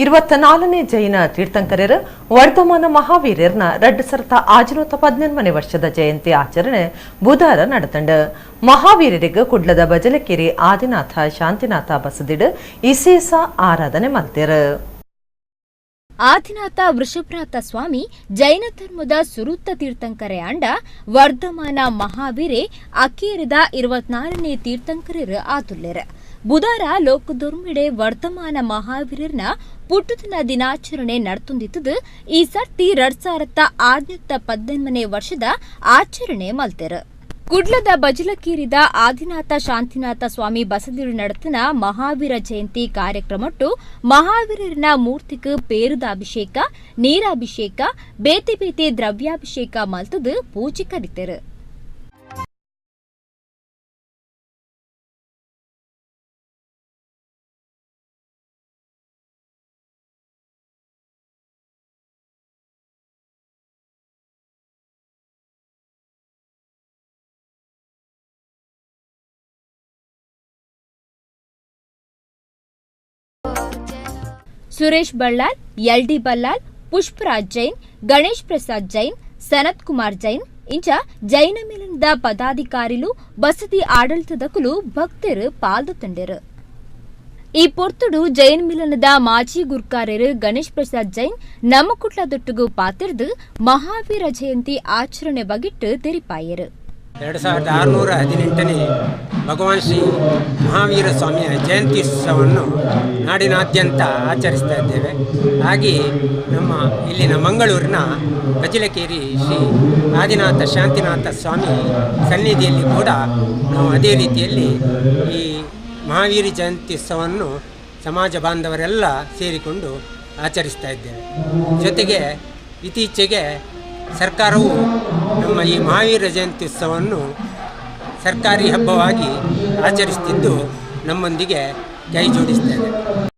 24ನೇ ಜೈನ ತೀರ್ಥಂಕರರು ವರ್ಧಮಾನ ಮಹಾವೀರರ್ನ 2618ನೇ ವರ್ಷದ ಜಯಂತಿ ಆಚರಣೆ ಬುಧವಾರ ನಡೆತಂಡು. ಮಹಾವೀರರಿಗೆ ಕುಡ್ಲದ ಬಜಲಕೇರಿ ಆದಿನಾಥ ಶಾಂತಿನಾಥ ಬಸದಿಡು ಇಸೇಸ ಆರಾಧನೆ ಮಲ್ತೇರು. ಆದಿನಾಥ ವೃಷಭನಾಥ ಸ್ವಾಮಿ ಜೈನ ಧರ್ಮದ ಸುರುತ್ತ ತೀರ್ಥಂಕರೆ ಆಂಡ ವರ್ಧಮಾನ ಮಹಾವೀರೆ ಅಕೀರದ 24ನೇ ತೀರ್ಥಂಕರರು ಆತುಲ್ಲೆರ್. ಬುಧಾರ ಲೋಕದೊರ್ಮಿಡೆ ವರ್ಧಮಾನ ಮಹಾವೀರರ್ನ ಪುಟ್ಟುದಿನ ದಿನಾಚರಣೆ ನಡ್ತುಂದಿತ್ತದು. ಈ ಸರ್ತಿ 2618ನೇ ವರ್ಷದ ಆಚರಣೆ ಮಲ್ತೆರ್. ಕುಡ್ಲದ ಬಜಲಕೀರಿದ ಆದಿನಾಥ ಶಾಂತಿನಾಥ ಸ್ವಾಮಿ ಬಸದಿರು ನಡೆತನ ಮಹಾವೀರ ಜಯಂತಿ ಕಾರ್ಯಕ್ರಮಟ್ಟು ಮಹಾವೀರನ ಮೂರ್ತಿಗೆ ಪೇರುದ ಅಭಿಷೇಕ, ನೀರಾಭಿಷೇಕ, ಬೇತೆ ಬೇತೆ ದ್ರವ್ಯಾಭಿಷೇಕ ಮಲ್ತದು ಪೂಜೆ ಕರಿತೆರು. ಸುರೇಶ್ ಬಳ್ಳಾಲ್, ಎಲ್ಡಿ ಬಲ್ಲಾಲ್, ಪುಷ್ಪರಾಜ್ ಜೈನ್, ಗಣೇಶ್ ಪ್ರಸಾದ್ ಜೈನ್, ಸನತ್ ಕುಮಾರ್ ಜೈನ್ ಇಂಚ ಜೈನ ಮಿಲನದ ಪದಾಧಿಕಾರಿಲು, ಬಸದಿ ಆಡಳಿತದಕುಲು, ಭಕ್ತರು ಪಾಲ್ದು ತಂಡೆರು. ಈ ಪೊರ್ತುಡು ಜೈನ್ ಮಿಲನದ ಮಾಜಿ ಗುರ್ಕಾರ್ಯರು ಗಣೇಶ್ ಪ್ರಸಾದ್ ಜೈನ್ ನಮ್ಮಕುಟ್ಲದೊಟ್ಟುಗು ಪಾತಿರ್ದು ಮಹಾವೀರ ಜಯಂತಿ ಆಚರಣೆ ಬಗಿಟ್ಟು ತೆರಿಪಾಯರು. 2618ನೇ ಭಗವಾನ್ ಶ್ರೀ ಮಹಾವೀರ ಸ್ವಾಮಿಯ ಜಯಂತ್ಯುತ್ಸವವನ್ನು ನಾಡಿನಾದ್ಯಂತ ಆಚರಿಸ್ತಾ ಇದ್ದೇವೆ. ಹಾಗೆಯೇ ನಮ್ಮ ಇಲ್ಲಿನ ಮಂಗಳೂರಿನ ಬಜಿಲಕೇರಿ ಶ್ರೀ ಆದಿನಾಥ ಶಾಂತಿನಾಥ ಸ್ವಾಮಿ ಸನ್ನಿಧಿಯಲ್ಲಿ ಕೂಡ ನಾವು ಅದೇ ರೀತಿಯಲ್ಲಿ ಈ ಮಹಾವೀರ ಜಯಂತ್ಯುತ್ಸವವನ್ನು ಸಮಾಜ ಬಾಂಧವರೆಲ್ಲ ಸೇರಿಕೊಂಡು ಆಚರಿಸ್ತಾ ಇದ್ದೇವೆ. ಜೊತೆಗೆ ಇತ್ತೀಚೆಗೆ ಸರ್ಕಾರವು ನಮ್ಮ ಈ ಮಹಾವೀರ ಜಯಂತ್ಯುತ್ಸವವನ್ನು ಸರ್ಕಾರಿ ಹಬ್ಬವಾಗಿ ಆಚರಿಸುತ್ತಿದ್ದು ನಮ್ಮೊಂದಿಗೆ ಕೈ ಜೋಡಿಸ್ತೇವೆ.